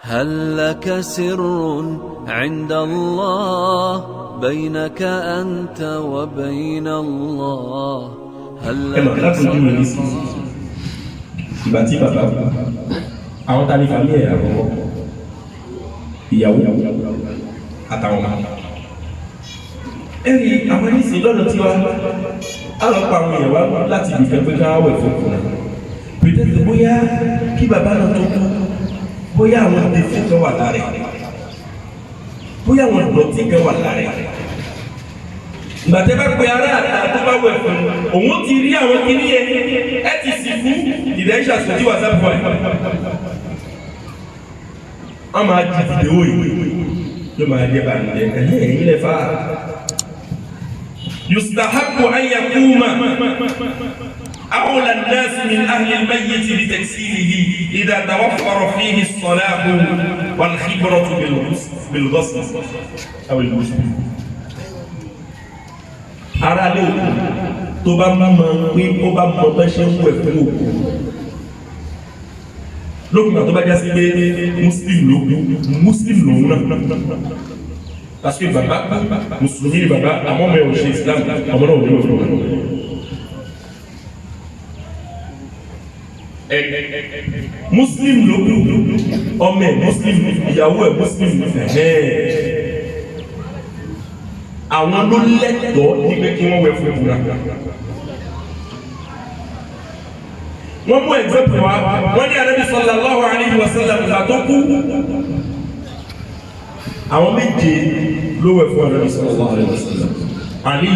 هل لك سر عند الله بينك أنت وبين الله؟ هل Ẹ mọ̀ لك lápòjúwe صدقة؟ nísìnyí, ìgbà tí bàbá kú, àwọn tá ní family ẹ̀ àkọ́kọ́, ìyàwó àtàwọn ọmọ. Ẹ̀rí àwọn nísìnyí lọ́dọ̀ tiwa, á lọ pa àwọn èèyàn wá láti ibìkan pé ká wẹ̀ fún ọkùnrin. Pẹ̀tẹ́tẹ̀ bóyá kí bàbá náà tó kú, bóyá àwọn défaut kan wà lára ẹ̀, bóyá àwọn ìdọ̀tí kan wà lára ẹ̀. Gbàtẹ́ bá pe ará àta tó bá wẹ̀ fún òun, ti rí àwọn kìíní yẹn, ẹ ti sì fún ìdẹ́sà sójú WhatsApp fún ẹ. Wọ́n máa di fìdíwò yìí, yóò máa jẹ́ bàǹjẹ́ ẹ̀hìn ẹ̀yìn lẹ́fà. يستحب أن يقوم أولى الناس من أهل الميت بتغسيله إذا توفر فيه الصلاح والخبرة بالغسل أو الغسل. Ara lé òkú tó bá mọ pé ó bá mọ bá ṣe ń wẹ̀ fún òkú, lókùnrin tó bá já sí pé Muslim ló kú, Muslim lòun náà, parce que baba mùsùlùmí ni baba, àmọ́ mẹ́ ò ṣe Islam, ọmọ náà ò ní òfin wọn. Muslim ló kú, ọmọ ẹ̀ Muslim, ìyàwó ẹ̀ Muslim, ẹ̀hẹ́n, àwọn ló lẹ́tọ̀ọ́ nígbẹ́ kí wọ́n wẹ̀ fún ìbúra. Wọ́n mú example wa, wọ́n ní Ànábì sallallahu alayhi wa sallam, ìgbà tó kú, àwọn méje ló wẹ̀ fún Ànábì sallallahu alayhi wa sallam. Ali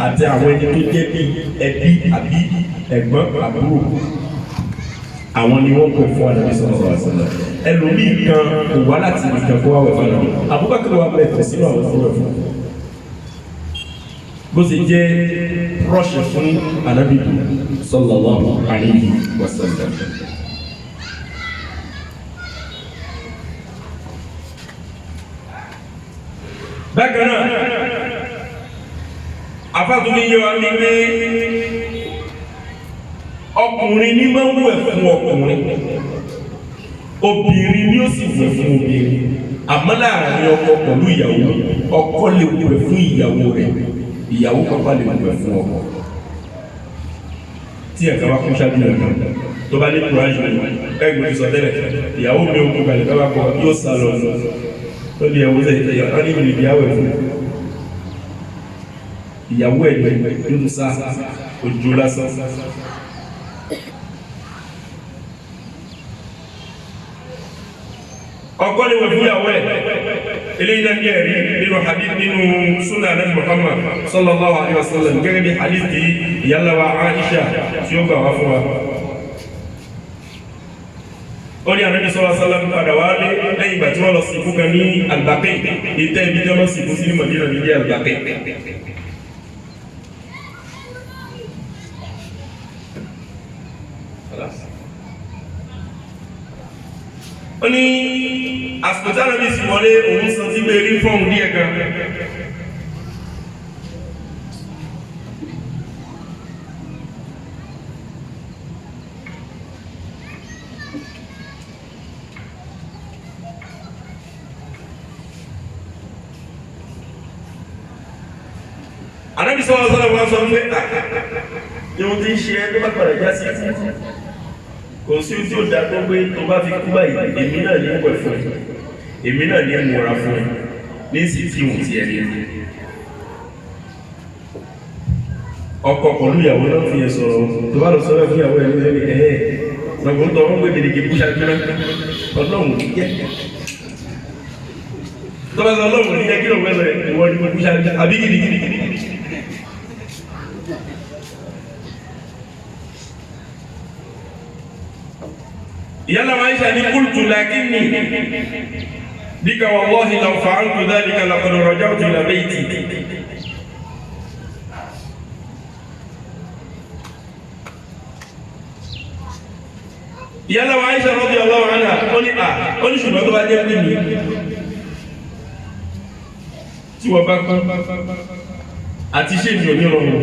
àti àwọn ẹni tó jẹ́ bí ẹbí àbí ẹ̀gbọ́n àbúrò, àwọn ni wọ́n wẹ̀ fún Ànábì sallallahu alayhi wa sallam. Ẹlòmíì kan kò wá láti nìkan kó wá wẹ̀ fún Ànábì. Abubakar wà bẹ́ẹ̀ kò sínú àwọn tó wẹ̀ fún, bó ṣe jẹ́ rọ́ṣẹ̀ fún Ànábì sallallahu alayhi wa sallam. Bákan náà, afáàtúndì yé wa ní pé ọkùnrin ní máa ń wẹ̀ fún ọkùnrin, obìnrin ni ó sì wẹ̀ fún obìnrin. Àmọ́ láàrin ọkọ pẹ̀lú ìyàwó, ọkọ lè wẹ̀ fún ìyàwó rẹ̀, ìyàwó pápá lè wẹ̀ fún ọkọ. Tí ẹ̀ka bá kún ṣáájú ẹ̀ka tó bá ní kúrájù, ẹgbẹ́ ti sọ tẹ́lẹ̀, ìyàwó mi ò kú kalẹ̀ tó bá kọ, yóò sá lọ. Ó ní ẹ̀wọ́ sẹ̀, ẹ̀yà ní ìlú ìyàwó ẹ̀ fún ìyàwó ẹ̀ yóò tún sá ojú lásán. Ọkọ lè wẹ̀ fún ìyàwó ẹ̀. Eléyìí náà ní ẹ̀rí nínú hadith, nínú sunnah Ànábì Muhammad sallallahu alayhi wa sallam, gẹ́gẹ́ bí hadith tí ìyá wa Aisha tí ó gbà wá fún wa. Ó ní Ànábì sallallahu alayhi wa sallam padà wá lé lẹ́yìn ìgbà tí wọ́n lọ sìnkú kan ní Al-Baqi, ìtẹ́ ibi tí wọ́n sìnkú sí ní Madina ní ilé Al-Baqi. Ó ní àsìkò tí Ànábì sì wọlé, òun sọ sí pé rí fọ́ọ̀mù díẹ̀ kan. Ànábì sọ́wọ́ sọ́wọ́ wọn sọ pé ihun tí ń ṣe ẹ́ tó bá padà já sí kò sí tí ó dáa tó pé tó bá fi kú báyìí, èmi náà ní wẹ̀ fún ẹ, èmi náà ní múra fún ẹ, ní sì tí òun ti ẹ ní. Ọkọ pẹ̀lú ìyàwó náà fi yẹn sọ̀rọ̀. Tó bá lọ sọ́wọ́ fún ìyàwó ẹ̀ ní ẹ̀ ẹ̀ lọ́gbọ̀n tó wọ́n gbé mìíràn kú ṣáájú náà, Ọlọ́run ní jẹ́. Tó bá sọ Ọlọ́run ní jẹ́, kí ló ń fẹ́ sọ? Ìwọ ni mo kú ṣáájú àbí gidigidi. Ìyálà wa Aisha ní qultu lakinni bika wallahi law fa'altu dhalika laqad raja'tu ila bayti. Ìyálà wa Aisha radiyallahu anha, ó ní à ó ní ṣùgbọ́n tó bá jẹ́ pé mi tí wọ́n bá kú àti ṣé mi ò ní rọrùn,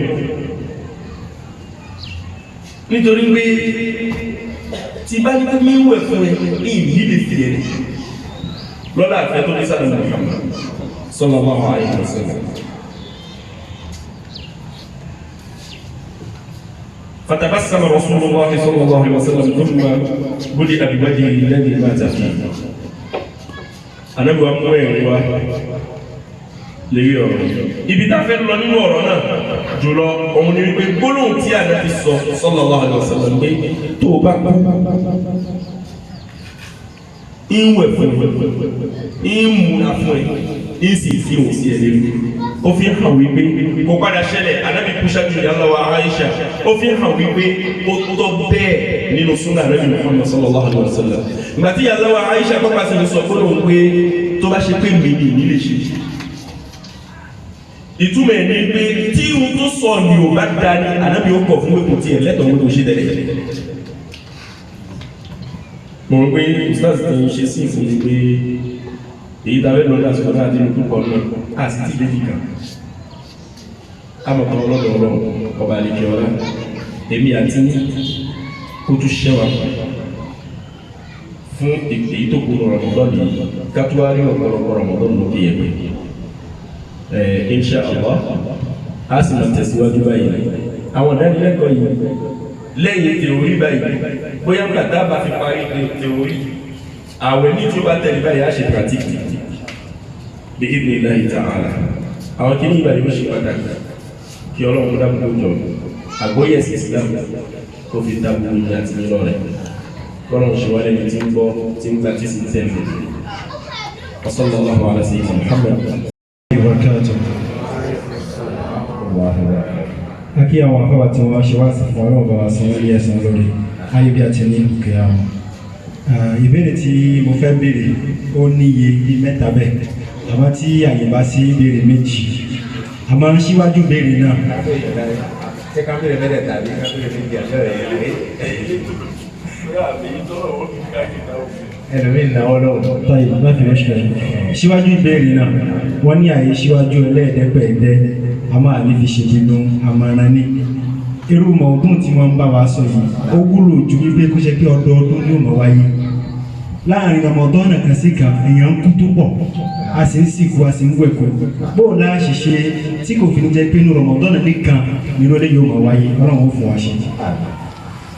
nítorí pé tí bá ní kí mi wẹ̀ fún ẹ ní ìní lè fi ẹ̀. Lọ́lá àfẹ́ tó ní sáà nínú Muhammad sallallahu alaihi wasallam. فتبسم رسول الله صلى الله عليه وسلم ثم بدأ بوجهه الذي مات فيه. Ànábì wa mú ẹ̀rí wá lérí ọ̀rọ̀ yìí. Ibi tá a fẹ́ lọ nínú ọ̀rọ̀ náà jùlọ òun ni wípé gbólóhùn tí Ànábì sọ sallallahu alaihi wasallam pé tó o bá kú ń wẹ̀ fún ẹ, ń múra fún ẹ, ń sì fi òun sí ẹ lérí. Ó fi hàn wípé kò padà ṣẹlẹ̀. Ànábì kú ṣáájú ìyá ńlá wa Aisha. Ó fi hàn wípé ó tọ́ bẹ́ẹ̀ nínú súnà Ànábì Muhammad sallallahu alaihi wasallam. Ìgbà tí ìyá ńlá wa Aisha pápá sì ń sọ gbólóhùn pé tó bá ṣe pé mi ní ìní lè ṣe, ìtumọ̀ ẹ̀ ní pé tí ohun tó sọ ni ò bá da ni Ànábì ó kọ̀ fún pé kò tiẹ̀ lẹ́tọ̀ọ́ pé kò ṣe tẹ́lẹ̀. Mo rò pé ustaz ti ń ṣe sí ìfún mi pé èyí tàbí lọ́dọ̀ àsìkò náà ti ń púpọ̀ náà a sì ti déjì kan. Àmọ̀tán ọlọ́dọ̀ ọlọ́run ọba àlejò ọlá èmi àti kó tún ṣẹ́wà fún èyí tó kù Ramadan yìí, ká tó wá rí ọ̀pọ̀lọpọ̀ Ramadan lókè yẹ̀pẹ̀. Insha Allah, a sì máa tẹ̀síwájú báyìí àwọn ìdánilẹ́kọ̀ọ́ yìí lẹ́yìn tèorí báyìí. Bóyá nígbà tá a bá fi parí tèorí àwẹ̀ ní tí ó bá tẹ̀lé báyìí, a ṣe pratique bi idhnillahi ta'ala. Àwọn kìíní ìgbà yìí ó ṣe pàtàkì kí Ọlọ́run dábòbò jọ àgbóyè sí Islam kó fi dábòbò ní àti nílọ rẹ̀, kọ́lọ́run ṣe wálé ní tí ń gbọ́, tí ń gbà, tí sì ń tẹ̀lé. Wa sallallahu ala sayyidina Muhammad. Wabarakatuh. A kí àwọn afáwà tí wọ́n ṣe wá sí fún ọlọ́run bá wa san wọ́n ní ẹ̀san lórí ayé bí a ti ní ìkẹ́ àwọn. Ìbéèrè tí mo fẹ́ béèrè ó níye bí mẹ́ta bẹ́ẹ̀, àmọ́ tí àyè bá sí, béèrè méjì, àmọ́ síwájú béèrè náà. Ṣé ká béèrè mẹ́tẹ̀ẹ̀ta àbí ká béèrè méjì àbí ọ̀rẹ́ yẹn lé? Ẹlòmíì náwó lọ́wọ́. Tọ́yì má fi rẹ́ṣẹ̀ síwájú ìbéèrè náà, wọ́n ní àyè síwájú ẹlẹ́ẹ̀dẹ́gbẹ̀ẹ́dẹ́ a máa ní fi ṣe bínú àmọ̀ràn ní irú mọ̀ọ́dún tí wọ́n ń bá wa sọ yìí, ó wúlò ju wípé kó ṣe pé ọdọọdún yóò mọ̀ wáyé. Láàrin Ramadan kan sí kan, èèyàn ń kú tó pọ̀, a sì ń sìnkú, a sì ń wẹ̀kú. Bóò láà ṣe ṣe tí kò fi ní jẹ́ pé inú Ramadan nìkan ní lólè yóò mọ̀ wáyé? Ọlọ́run ó fún wa ṣe.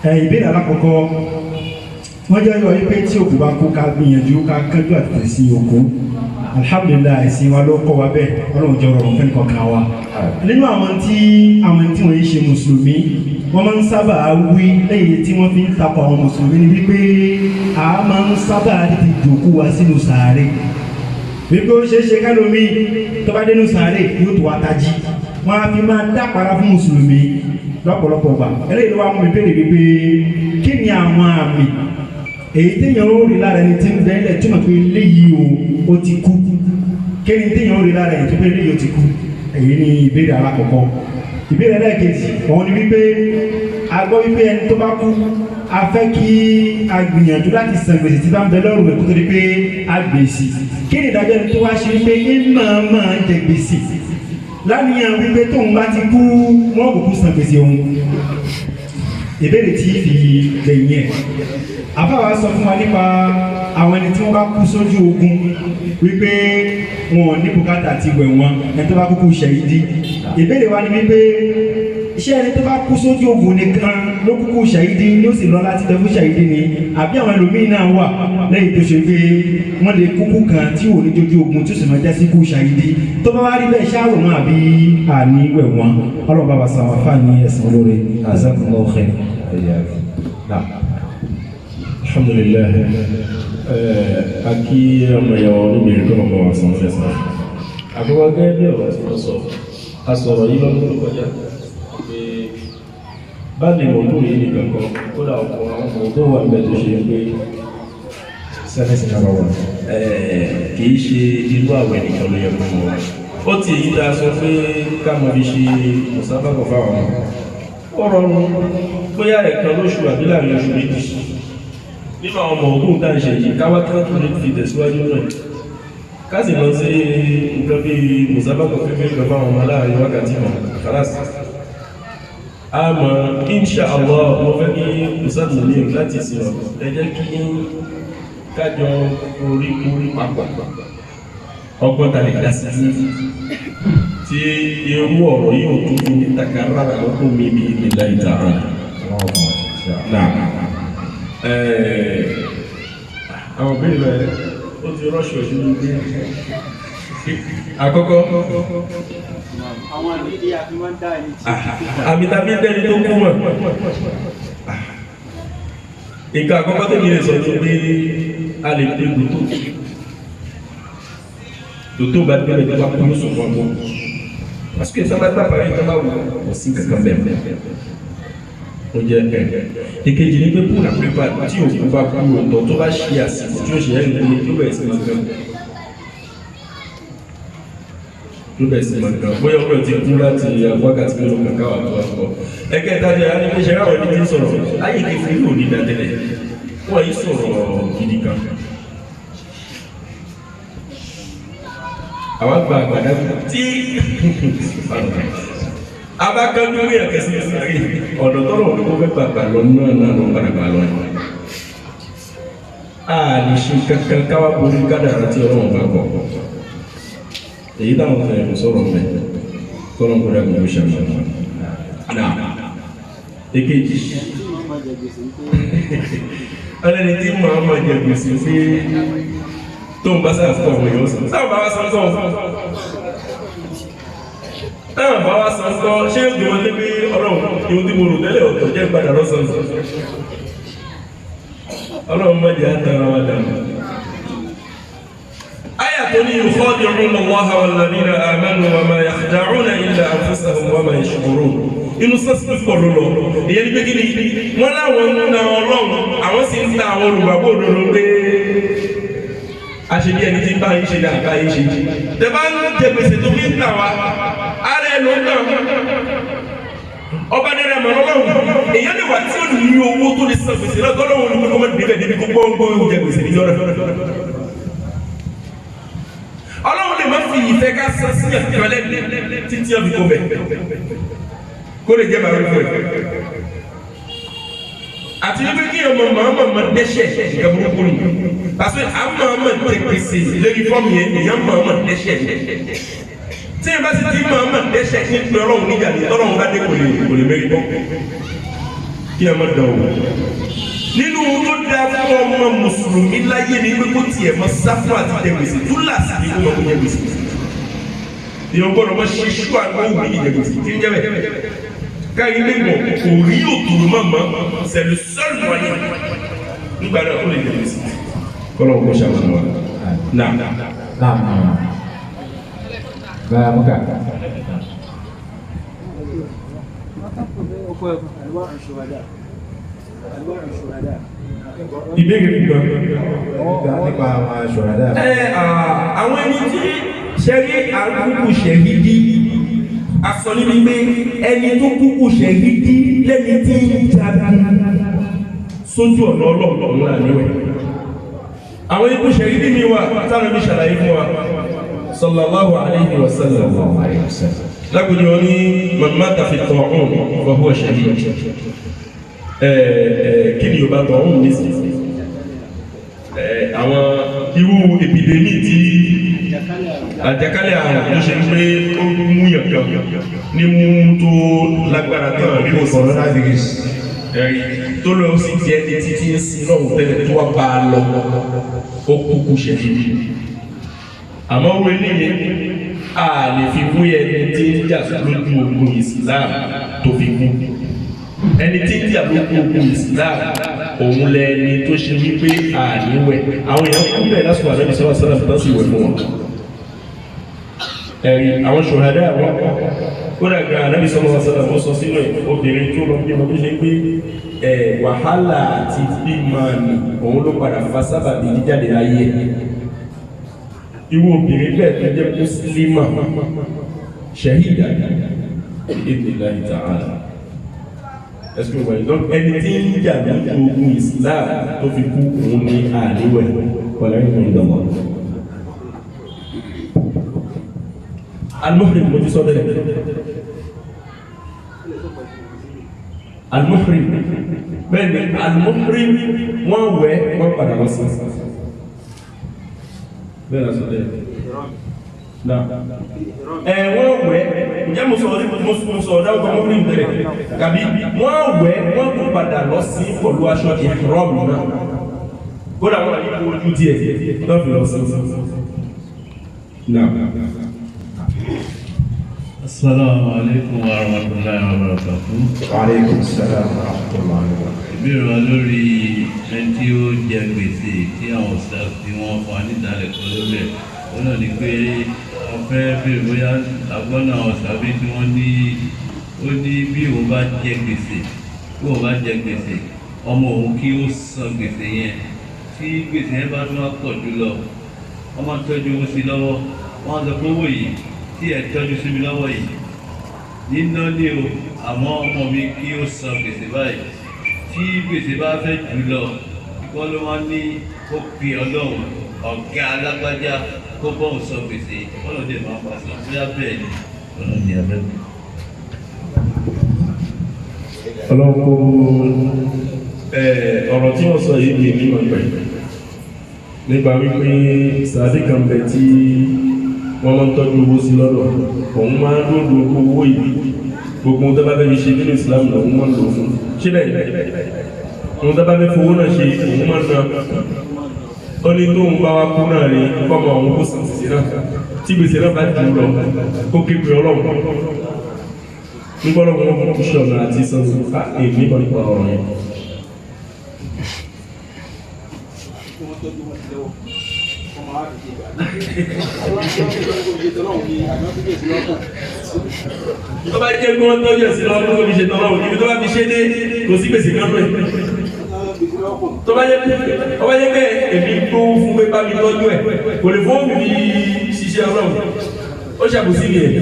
Ẹ ìbéèrè alákọ̀ọ́kọ́, wọ́n jẹ́ yọ wípé tí òkú bá kú, ká gbìyànjú ká kánjú àti sin òkú. Alhamdulillahi, ẹ̀sìn wa ló kọ́ wa bẹ́ẹ̀. Ọlọ́run jẹ́ rọrùn fẹ́ni kọ̀ọ̀kan wa. Nínú àwọn tí wọ́n yìí ṣe mùsùlùmí, wọ́n máa ń sábà wí lẹ́yìn tí wọ́n fi ń takò àwọn mùsùlùmí ni wípé a máa ń sábà tètè jòkó wa sínú sàárè, wípé ó ṣeé ṣe kálómi tó bá dénú sàárè yóò tó wa tají. Wọ́n á fi máa dápara fún mùsùlùmí lọ́pọ̀lọpọ̀ gbà. Eléyìí ló wá mú mi béèrè wípé kí ni àwọn àmì èyí téèyàn ó rí lára ẹni tí ń bẹ ilẹ̀ túmọ̀ pé eléyìí o, ó ti kú? Kí ni téèyàn ó rí lára ẹni tó pé eléyìí ó ti kú? Èyí ni ìbéèrè alákọ̀ọ́kọ́. Ìbéèrè ẹlẹ́ẹ̀kejì, òun ni wípé a gbọ́ wípé ẹni tó bá kú, a fẹ́ kí a gbìyànjú láti san gbèsè tí bá ń bẹ lọ́rùn rẹ̀ kó tó di pé a gbèsè. Kí ni ìdájọ́ ẹni tó wá ṣe wípé ń máa máa jẹ gbèsè láníyàn wípé tóun bá ti kú, wọn kò kú san gbèsè òun? Ìbéèrè tí fi gbẹ̀yìn ẹ̀, àbáwá sọ fún wa nípa àwọn ẹni tí wọ́n bá kú sójú ogun wípé wọn ò ní bùkátà ti wẹ̀ wọ́n, ẹni tó bá kúkú ṣẹ̀yídí. Ìbéèrè wa ni wípé ṣé ẹni tó bá kú sójú ogun nìkan ló kúkú ṣẹ̀yídí ni ó sì lọ láti tẹ fún ṣẹ̀yídí ni, àbí àwọn ẹlòmíín náà wà lẹ́yìn tó ṣe pé wọ́n lè kúkú kan tí ò ní jójú ogun tí ó sì máa jẹ́ sí kú ṣẹ̀yídí? Tó bá wá rí bẹ́ẹ̀, ṣáàrò wọn àbí àní wẹ̀ wọ́n? Ọlọ́run bá wa san àwọn afáà ní ẹ̀san olóore. Jazakumullahu khair. Alhamdulillah, a kí ọmọ ìyàwó oníbèrè tó lọ́mọ wa san lẹ́san. Àkọ́kọ́, gẹ́gẹ́ bí ọ̀rọ̀ tí wọ́n sọ, a sọ̀rọ̀ yìí lọ́dún tó kọjá pé báyìí mọ̀ọ́dún yìí nìkan kọ́, kódà ọ̀pọ̀ àwọn ọmọ tó wà níbẹ̀ tó ṣe pé Service number one. Kì í ṣe irú àwẹ̀ nìkan ló yẹ fún wọn. Ó ti èyí tá a sọ pé ká mọ fi ṣe mùsáfàkọ̀ fáwọn ọmọ, ó rọrùn bóyá ẹ̀kan lóṣù àbí láàrin oṣù 2 nínú àwọn ọmọ ogun tá à ń ṣe yìí, káwá tán tó lè fi tẹ̀síwájú náà, ká sì lọ sí nǹkan bí mùsáfàkọ̀ kékeré kan fáwọn ọmọ láàrin wákàtí kan kálásì. Àmọ́ insha Allah, mo fẹ́ kí ustaz Munir láti sìn ẹ jẹ́ kí kájọ orí orí papọ̀ ọgbọ́n ta lè dá sí tí irú ọ̀rọ̀ yìí ò tún fi ní takarara lọ́dún mi bí ilẹ̀ ìtara náà àwọn òbí rẹ̀ ó ti rọ́ṣọ̀ ojú ní àkọ́kọ́ Àwọn àmì ìdí àfi wọ́n dá ẹni tí àmì tàbí dẹ́ni tó kú mọ̀ nǹkan àkọ́kọ́ tèmi lè sọ ní pé a lè pe dòtò dòtò bá débẹ̀ tó bá kú yóò sọ fún ọmọ parce que sábà tá parí tó bá wù kò sí kankan bẹ́ẹ̀ ó jẹ́ ẹ̀ èkejì ni pé pour la plupart tí òkú bá kú ọ̀tọ̀ tó bá ṣe àsìkò tí ó ṣe ẹ̀ ní tó bẹ̀rẹ̀ sí máa gan tó bẹ̀rẹ̀ sí máa gan bóyá ọkùnrin ti kú láti wákàtí mélòó kan káwà tó wà kọ́ ẹ̀kẹta ni a ní pé ṣe ráwọ̀ ní ti ń sọ̀rọ̀ ayé kí fún yóò ní dátẹ́lẹ̀ wọ́n yìí sọ̀rọ̀ gidi kan àwọn àgbà àgbàdá tí abakanjú ní ẹ̀kẹ́sì sáré ọ̀nà tọ́rọ̀ òní kó fẹ́ gbàgbà lọ náà náà ló ń padà gbà lọ yìí a lè ṣe kankan káwá borí kádàrá tí ọlọ́run bá kọ̀ èyí táwọn fẹ́ kò sọ̀rọ̀ mẹ́ kọ́lọ́n kó dàgbà ó ṣàmì náà èkejì tí wọ́n máa jẹ gbèsè ń pé ọlẹ́ni tí màá máa jẹ gbèsè pé tó ń bá sáà fún àwọn èèyàn sàn sáà bá wá sàn sàn táwọn bá wá sàn sàn ṣé yóò dùn wọn lébi ọlọ́run ìwọ́n tí mo rò tẹ́lẹ̀ ọ̀tọ̀ jẹ́ padà lọ́sàn sàn ọlọ́run má jẹ́ àtàrà wa dànù. Àyà tó ní yukhadi'una Allaha walladhina amanu wa ma yakhda'una illa anfusahum wa ma yash'urun. Inú sọ́sì pọ̀ ló lọ. Ìyẹn ní pé kí ni wọ́n láwọn ń na ọlọ́run, àwọn sì ń ta àwọn olùgbàgbọ́ òdodo pé àṣebí ẹni tí ń bá yín ṣe ní àbá yín ṣe. Tẹ bá ń jẹ gbèsè tó fi ń tà wá, ara ẹ ló ń tà. Ọba dẹ́rẹ́ mọ̀ lọ́wọ́ èèyàn lè wà tí ó ní owó tó lè san gbèsè náà tọ́lọ́wọ́ ní kókó mọ́ débẹ̀ débi kó gbọ́ngbọ́n jẹ gbèsè níjọ́ rẹ̀. Ọlọ́run lè má fi ìfẹ́ ká san sí ẹ̀kọ́ lẹ́nu títí ọ̀bì kó bẹ̀ kó lè jẹ́ màá rí fún ẹ̀. Àti wípé kí ọmọ màmá ma dẹ́ṣẹ̀ nǹkan burúkú ni parce que à màmá jẹ gbèsè lórí fọ́ọ̀mù yẹn èèyàn màmá dẹ́ṣẹ̀ tí yẹn bá sì ti màmá dẹ́ṣẹ̀ ní pé ọlọ́run níjà ní tọ́lọ́run bá dé kò lè kò lè mérí bọ́ kí ẹ má dán o. Nínú tó dáa fún ọmọ mùsùlùmí láyé ni pé kó tiẹ̀ mọ sáfù àti jẹ gbèsè túláàsì ni kó mọ kó jẹ gbèsè. Èèyàn gbọ́dọ̀ mọ ṣíṣú àgbọ̀ òbí jẹ gbèsè tí ń jẹ́ bẹ́ẹ̀ káyọ̀ ní mọ̀ kò rí òtòrò mọ̀ mọ́ c'est le seul moyen nígbà náà ó lè jẹ gbèsè. Kọ́lọ́ kó ṣàmùlò wa. Náà. Naam. Gba muka. ọkọ̀ àlùwà ìṣòwádà àlùwà ìṣòwádà. Ìbéèrè gbígbà. Nípa àwọn aṣọ̀rọ̀dá. Ẹ àwọn ẹni tí ṣẹ́rí àkúkú ṣẹ̀hídí a sọ níbi pé ẹni tó kúkú ṣẹ̀hídí lẹ́ni tí ń jagun sójú ọ̀nà ọlọ́run òun là níwẹ̀. Àwọn ikú ṣẹ̀hídí mi wà táwọn ibi ṣàlàyé fún wa sallallahu alayhi wa sallam. Lágbèjọ wọn ní man mata fi ta'un fa huwa shahid. Ẹ ẹ kí ni Yorùbá ta'un nísìnyí? Àwọn irú epidemi tí àjàkálẹ̀ àrùn tó ṣe ń pé ó mú yàn kan ní mú tó lágbára tán rí òsì Coronavirus. ẹ̀rí tó lọ sí ti ẹni títí ń sin lọ́hùn tẹ́lẹ̀ tó wá bá a lọ ó kúkú ṣẹ̀yìn àmọ́ wo eléyìí a lè fi wé ẹni tí ń jà lójú ogun Islam tó fi kú ẹni tí ń jà lójú ogun Islam òun lẹni tó ṣe wípé àníwẹ̀ àwọn èèyàn kú bẹ́ẹ̀ lásìkò ànábì sọ́wọ́ sọ́lá tó sì wẹ̀ fún wọn ẹ̀rí àwọn ṣòhádà àwọn kódà gan ànábì sọ́wọ́ sọ́lá ó sọ sínú ẹ̀ obìnrin tó lọ bímọ tó ṣe pé ẹ̀ wàhálà àti bímọ nì òun ló padà fa sábàbí jíjáde láyé irú obìnrin bẹ́ẹ̀ tó jẹ́ mùsùlùmá ṣẹ̀hídà bi'idhnillahi ta'ala ẹsùn ìwà ìdán ẹni tí ń jà lójú ogun Islam tó fi kú òun ní àníwẹ̀ wọlé ìwọ̀n ìdánwò. Al-muhrim mo ti sọ tẹ́lẹ̀. Al-muhrim bẹ́ẹ̀ ni al-muhrim wọ́n wẹ̀ wọ́n padà lọ sí. Bẹ́ẹ̀ la sọ bẹ́ẹ̀. Náà. Ẹ wọ́n wẹ̀ ǹjẹ́ mo sọ̀rọ̀ mo sọ̀rọ̀ dáwọ́ kan mọ́bìnrin bẹ̀rẹ̀ tàbí wọ́n wẹ̀ wọ́n tún padà lọ sí pẹ̀lú aṣọ ìrọ́ọ̀mù náà. Kódà wọ́n ní kó ojú díẹ̀ lọ́fi lọ sí. Náà. Assalamu alaikum wa rahmatullahi wa barakatuh. Wa alaikum salam wa rahmatullahi wa barakatuh. Ìbéèrè wa lórí ẹni tí ó jẹ gbèsè tí àwọn staff tí wọ́n fún wa nídàálẹ̀kọ́ lórí ẹ̀. Ó náà ní pé wọ́n fẹ́ béèrè bóyá àgbọ́nà àwọn sàbí tí wọ́n ní ó ní bí òun bá jẹ gbèsè bí òun bá jẹ gbèsè ọmọ òun kí ó san gbèsè yẹn tí gbèsè yẹn bá tún wá pọ̀ jùlọ wọ́n máa ń tọ́jú owó sí lọ́wọ́ wọ́n á sọ pé owó yìí tí ẹ tọ́jú sí mi lọ́wọ́ yìí níná ní o àmọ́ ọmọ mi kí ó san gbèsè báyìí tí gbèsè bá fẹ́ jù lọ ìkọ́ ló wá ní kó pe ọlọ́run ọ̀gá alágbájá kó bọ́ọ̀n san gbèsè ọlọ́run dẹ̀ máa pa san bóyá bẹ́ẹ̀ ni ọlọ́run ní abẹ́ mi. Ọlọ́run kó ọ̀rọ̀ tí wọ́n sọ yìí mi ní ọ̀pẹ̀ nípa wípé sàádé kan bẹ tí wọ́n máa ń tọ́jú owó sí lọ́dọ̀ òun máa ń lòdò owó yìí gbogbo ohun tó bá fẹ́ fi ṣe nínú Islam lòun máa ń lò fún ṣé bẹ́ẹ̀ ohun tó bá fẹ́ fowó náà ṣe òun máa ń ná ó ní tóun bá wá kú náà ní kọ́mọ òun kó sàn sí náà tí gbèsè náà bá jù lọ kó kékeré ọlọ́run nígbọ́dọ̀ wọn kò ṣọ̀nà àti sanwó ká èmi kọ́ nípa ọ̀rọ̀ yẹn. Kí wọ́n tọ́jú wọn sí lọ́wọ́. Wọ́n máa fi ṣe ìgbà. Wọ́n tọ́jú wọn sí lọ́wọ́ ní àná tó gbèsè lọ́kàn. Tó bá jẹ́ kí wọ́n tọ́jú ẹ̀sìn lọ́wọ́ tó fi ṣe tọ́lọ́wọ́ ibi tó bá fi ṣe dé kò sí gbèsè kan rẹ̀. Tó bá jẹ́ pé èmi tó fún pé bá mi tọ́jú ẹ̀ kò lè fún mi ṣiṣẹ́ ọlọ́run ó ṣàbùsí mi ẹ̀.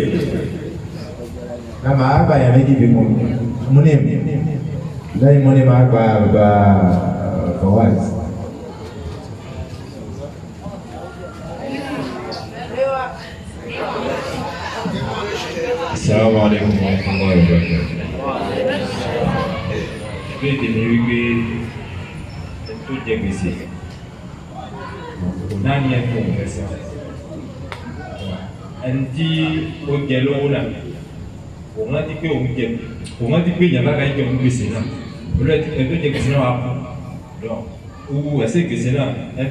Na màá gba èèyàn méjì bí mo mú ní lẹ́yìn mú ní màá gba bàbá Fawaz. Assalamu alaikum warahmatullahi wabarakatuh. Ìbéèrè tèmi wípé ẹni tó jẹ gbèsè kò náà ní ẹ̀kọ́ òun fẹ́ san. Ẹni tí ó jẹ lówó náà òun rántí pé òun jẹ òun rántí pé ìyàbá kan jẹ òun gbèsè náà. Olú ẹni tó jẹ gbèsè náà wà kú. Dọ̀ owó ẹsẹ̀ gbèsè náà ẹni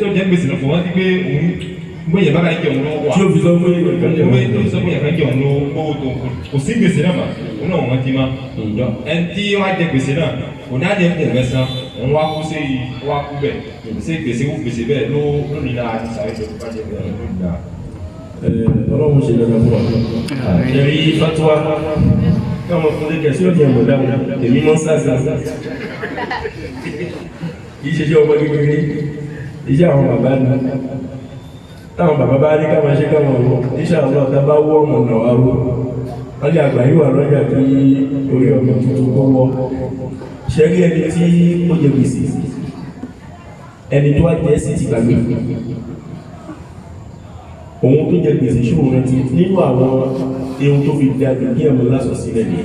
tó jẹ gbèsè náà kò rántí pé òun gbé ìyàbá kan jẹ òun lọ́wọ́ wà Tí ó fi sọ pé ìyẹn ìwé tó sọ pé yàrá jẹun ló kó tó kò sí gbèsè náà mà òun náà wọ́n ti má ẹni tí wọ́n á jẹ gbèsè náà kò ní àjẹ kò fẹ́ san òun wá kú sí wá kú bẹ̀ sí gbèsè kú gbèsè bẹ́ẹ̀ ló lónìí náà àti sàré tó bá jẹ bẹ́ẹ̀ lónìí náà. Ọlọ́run ṣe dandan fún wa. Ṣẹ̀rí fatuwa káwọn fún lẹ́kẹ̀ẹ́ sí ọ̀jẹ̀ mọ̀ dáhùn èmi mọ́ sáàsì. Kì í ṣe iṣẹ́ ọmọ kékeré, iṣẹ́ àwọn bàbá ni. Táwọn bàbá bá rí káwọn ṣe káwọn ọ̀rọ̀, iṣẹ́ àwọn ọ̀tá bá wọ́ ọmọ náà wá ró. Ọjà àgbà yìí wà lọ́jà kí orí ọmọ tuntun kó wọ́. Ṣẹ̀rí ẹni tí ó jẹ gbèsè, ẹni tó wá jẹ sí ti gbàgbé òun tó jẹ gbèsè ṣòro rántí nínú àwọn ohun tó fi dájú kí ẹ̀mọ́ lásọ̀ sílẹ̀ ni.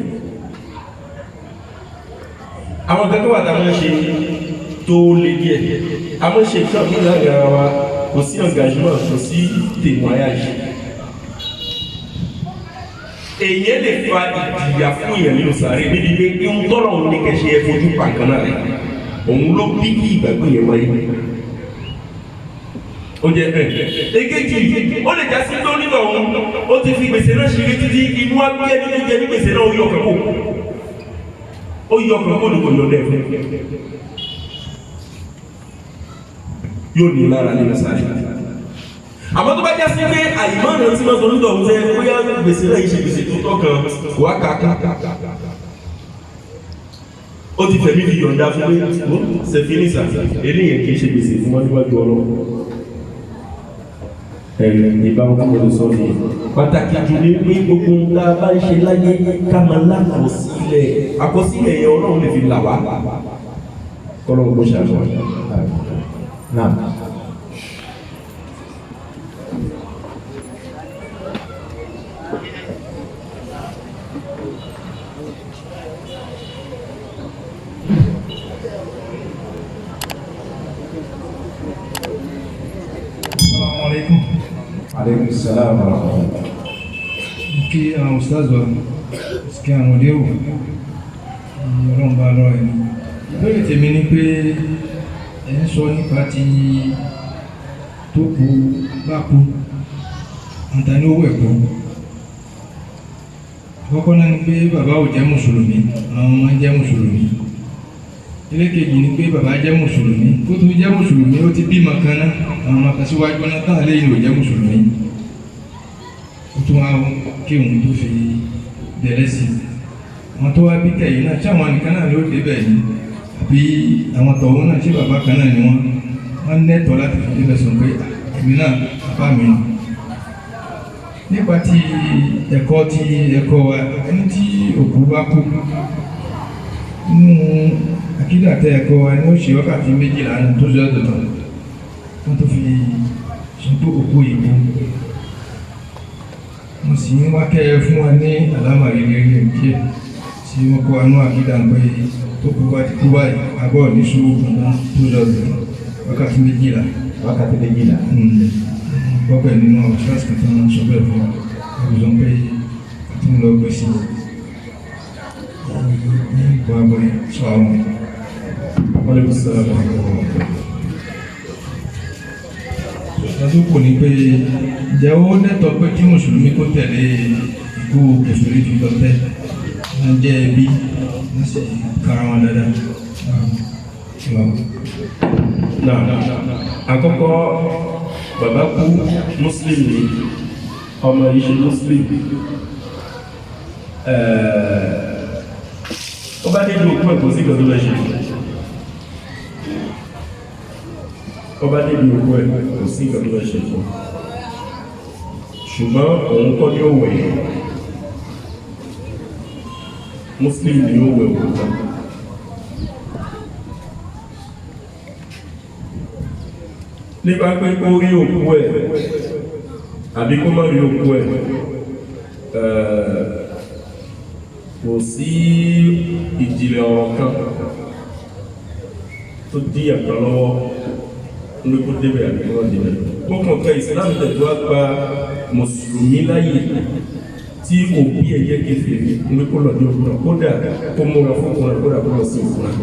Àwọn kan tó wà táwọn ṣe tó lé díẹ̀ àwọn ṣe nǹkan mí láàrin ara wa kò sí engagement kò sí témoignage. Èyàn lè fa ìjìyà fún èèyàn nínú sàárè níbi pé ihun tọ́lọ̀ òun ní kẹ̀ṣe ẹ fojú pa nǹkan náà rẹ̀ òun ló bí kí ìgbàgbé yẹn wáyé ó jẹ bẹ́ẹ̀. Èkejì ó lè já sí pé onígbà òun ó ti fi gbèsè náà ṣeré títí inú wa bí ẹni tó jẹ ní gbèsè náà ó yọ ọkàn kó ó yọ ọkàn kó ní kò yọ dẹ fún yóò ní lára nínú sáré. Àmọ́ tó bá já sí pé àìmọ́ràn tí wọ́n sọ nígbà òun sẹ́ bóyá gbèsè náà yìí ṣe gbèsè tó tọ́ kan kò wá kàkà ó ti fẹ̀mí fi yọ̀ǹda fún pé ó ṣe fínísà eléyìí kì í ṣe gbèsè fún wọn níwájú ọlọ́run ìbámu tí mo lè sọ nìyẹn. Pàtàkì jù ní pé gbogbo ohun tá a bá ń ṣe láyé ká máa lákọsílẹ̀ àkọsílẹ̀ yẹn ọlọ́run lè fi là wá. Kọ́lọ́run kó ṣàṣọ. Naam. alaikum. Aleykum salaam wa rahmatulah. Kí àwọn ustaz wa kí àwọn onírò Ọlọ́run bá lọ́rọ̀ ẹni. Ìbéèrè tèmi ni pé ẹ ń sọ nípa ti tó kú bá kú àǹtání owó ẹ̀kọ́. Àkọ́kọ́ náà ni pé bàbá ò jẹ́ mùsùlùmí, àwọn ọmọ jẹ́ mùsùlùmí. Ẹlẹ́kejì ni pé bàbá jẹ́ mùsùlùmí, kó tó jẹ́ mùsùlùmí ó ti bímọ kan náà, àwọn ọmọ kan síwájú náà táwọn lẹ́yìn ò jẹ́ mùsùlùmí. Ó tún wá kí òun tó fi bẹ̀rẹ̀ sí i. Àwọn tó wá bí kẹ̀yìn náà, ṣé àwọn nìkan náà ló débẹ̀ yìí? Àbí àwọn tọ̀hún náà, ṣé bàbá kan náà ni wọ́n? Wọ́n nẹ́tọ̀ọ́ láti fi débẹ̀ sọ pé èmi náà bàbá mi ni. Nípa ti ẹ̀kọ́ ti ẹ̀kọ́ wa, ẹni tí òkú bá kú nínú àkídà tẹ ẹ̀kọ́ wa ni ó ṣe wákàtí 12 ní tó ṣe ọ̀tọ̀ọ̀tọ̀ wọ́n tó fi sọ pé òkú yìí kú. Mo sì ń wá kẹ́ ẹ fún wa ní àlámàrí rere díẹ̀ tí wọ́n kọ́ anú àkídà pé tó kú bá ti kú báyìí agbọ́ ní sùúrù fún tó ṣe ọ̀tọ̀ọ̀tọ̀ wákàtí 12. Wákàtí 12. Gbọ́pẹ̀ nínú àwọn kíláàsì kan tó ń sọ bẹ́ẹ̀ fún wa, àgùntàn pé àti ń lọ gbé sí i ní gbàgbọ́ sọ àwọn. Aleykum salaam wa rahmatulah. Ìgbà tó kù ni pé ǹjẹ́ ó lẹ́tọ̀ọ́ pé kí mùsùlùmí kó tẹ̀lé ikú kèfèrí fi lọ tẹ́ wọ́n jẹ́ ẹbí wọ́n sì kára wọn dáadáa. Náà, àkọ́kọ́, bàbá kú, muslim ni, ọmọ yìí ṣe muslim. Ó bá débi òkú ẹ̀, kò sí ìgbà tó lọ ṣe. Ó bá débi òkú ẹ̀, kò sí ìgbà tó lọ ṣe fún, ṣùgbọ́n òun kọ́ ní òwẹ̀, muslim ni ó wẹ̀ òkú kan. Nípa pé kó rí òkú ẹ̀ àbí kó má rí òkú ẹ̀, kò sí ìjìnlẹ̀ ọ̀rọ̀ kan tó dí ẹ̀kan lọ́wọ́ ní kó débẹ̀ àbí kó má débẹ̀. Ó kàn pé Islam tẹ̀tọ́ wá gba mùsùlùmí láyè tí òbí ẹ̀ jẹ́ kèfèrí ní kó lọ dé òkú náà, kódà kó múra fún òkú náà, kódà kó lọ sí òkú náà,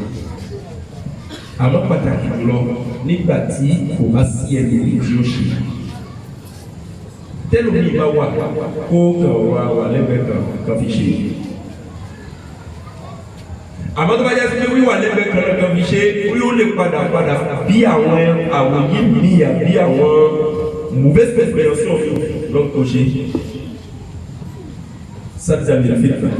àmọ́ pàtàkì jùlọ nígbà tí kò bá sí ẹni ní tí ó ṣe tẹ́lómi bá wà, kó kàn wá wà lẹ́gbẹ̀ẹ́ kan kan fi ṣe. Àmọ́ tó bá jẹ́ sí pé wíwà lẹ́gbẹ̀ẹ́ kan kan fi ṣe, ó yóò lè padà bí àwọn àwòyé míì àbí àwọn mauvaise perception lọ́n kò ṣe sábìsà lè fi tàn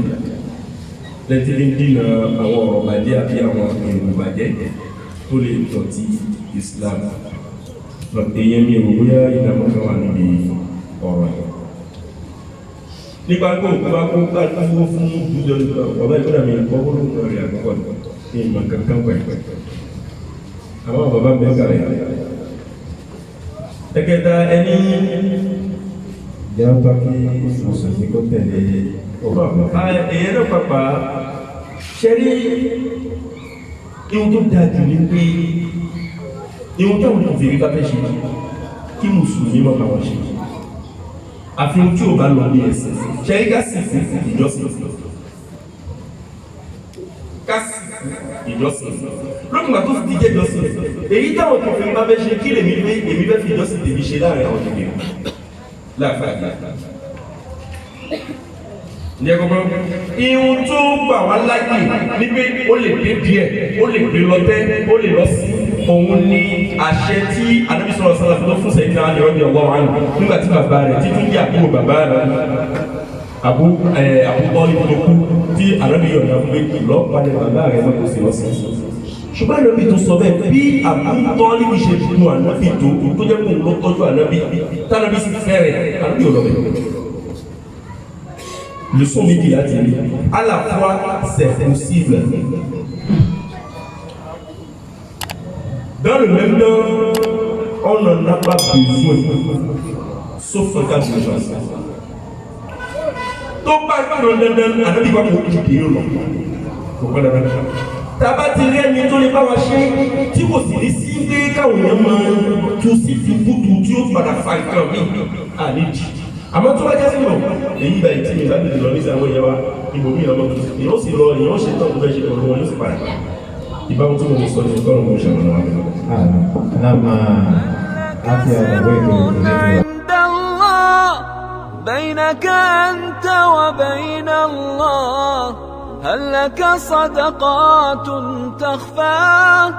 lẹ́tí ní dínà àwọn ọ̀rọ̀ bàjẹ́ àbí àwọn èrò bàjẹ́ tó lè dọ̀tí Islam. Èyàn mi ò bóyá ìdààmú kan wà níbi ọ̀rọ̀ yẹn. Nípa pé òkú bá kó bá dúró fún ìjọ bàbá ìgbọ́dọ̀ mi kọ́ wọ́n lóun rẹ̀ àkọ́kọ́ ní ìmọ̀ kankan pẹ̀. Àwọn bàbá mi kàlẹ̀. Ẹ̀kẹta ẹni. Ǹjẹ́ ó tọ́ kí mùsùlùmí kó tẹ̀lé òkú lọ? Èyàn náà pàpà ṣe rí ihun tó dáa jù ní pé ihun táwọn kèfèrí bá fẹ́ ṣe, kí mùsùlùmí má bá wọn ṣe, àfihàn tí ò bá lọ ní ẹ̀sìn. Ṣe rí ká sì fún ìjọsìn, ká sì fún ìjọsìn lókùngbà tó ti jẹ́ ìjọsìn, èyí táwọn kèfèrí bá fẹ́ ṣe, kí lèmi fẹ́ èmi fẹ́ fi ìjọsìn tèmi ṣe láàrin àwọn kèfèrí láàfáà ní ẹgbẹ́. Ihun tó gbà wá láyè ní pé ó lè dé díẹ̀, ó lè gbé lọ tẹ́, ó lè lọ sí òun ní àṣẹ tí Ànábì sọ̀rọ̀ sọ̀rọ̀ tó fún sẹ́yìn náà lọ́dọ̀ ọwọ́ wa nù nígbà tí bàbá rẹ̀ títún jẹ́ àbúrò bàbá rẹ̀ àbú ẹ̀ àbúkọ́ tó kú, tí Ànábì yọ̀ǹda fún pé lọ́ọ́ palẹ̀ bàbá rẹ̀ mọ́ kó sì lọ sí. Ṣùgbọ́n Ànábì tó sọ bẹ́ẹ̀, bí àbútọ́ níbi ṣe dùn Ànábì tó tó jẹ́ kóun ló tọ́jú Ànábì tànábì sì fẹ́rẹ̀, Ànábì ò lọ bẹ̀. Leçon méjì láti rí, à la fois c'est possible, dans le même temps on n'en a pas besoin sauf en cas d'urgence. Tó bá pọn dandan, Ànábì wà kó dìde yóò lọ, kò pọn dandan. Tábà ti rí ẹni tó lè bá wa ṣe tí kò sì ní sí pé káwọn èèyàn máa tu sí tukutu tí ó padà fa nǹkan mi àníjì. Àmọ́ tó bá jásí lọ, èyí báyìí tí mi bá tètè lọ ní ìsàwọn èèyàn wa, ibòmíì lọ́mọ tó sì ó sì lọ, èèyàn ó ṣe tán tó fẹ́ ṣe pẹ̀lú wọn yóò sì padà. Ìbámu tí mo lè sọ ní kọ́run mo ṣàmùlò wa. Nama àti àgbàgbọ́ ètò ìdílé. عند الله بينك أنت وبين الله، هل لك صدقات تخفى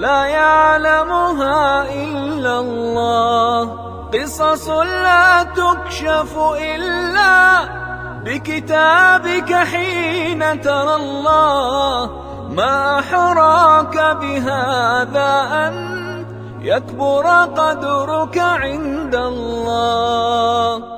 لا يعلمها إلا الله؟ قصص لا تكشف إلا بكتابك حين ترى الله. ما أحراك بهذا أن يكبر قدرك عند الله.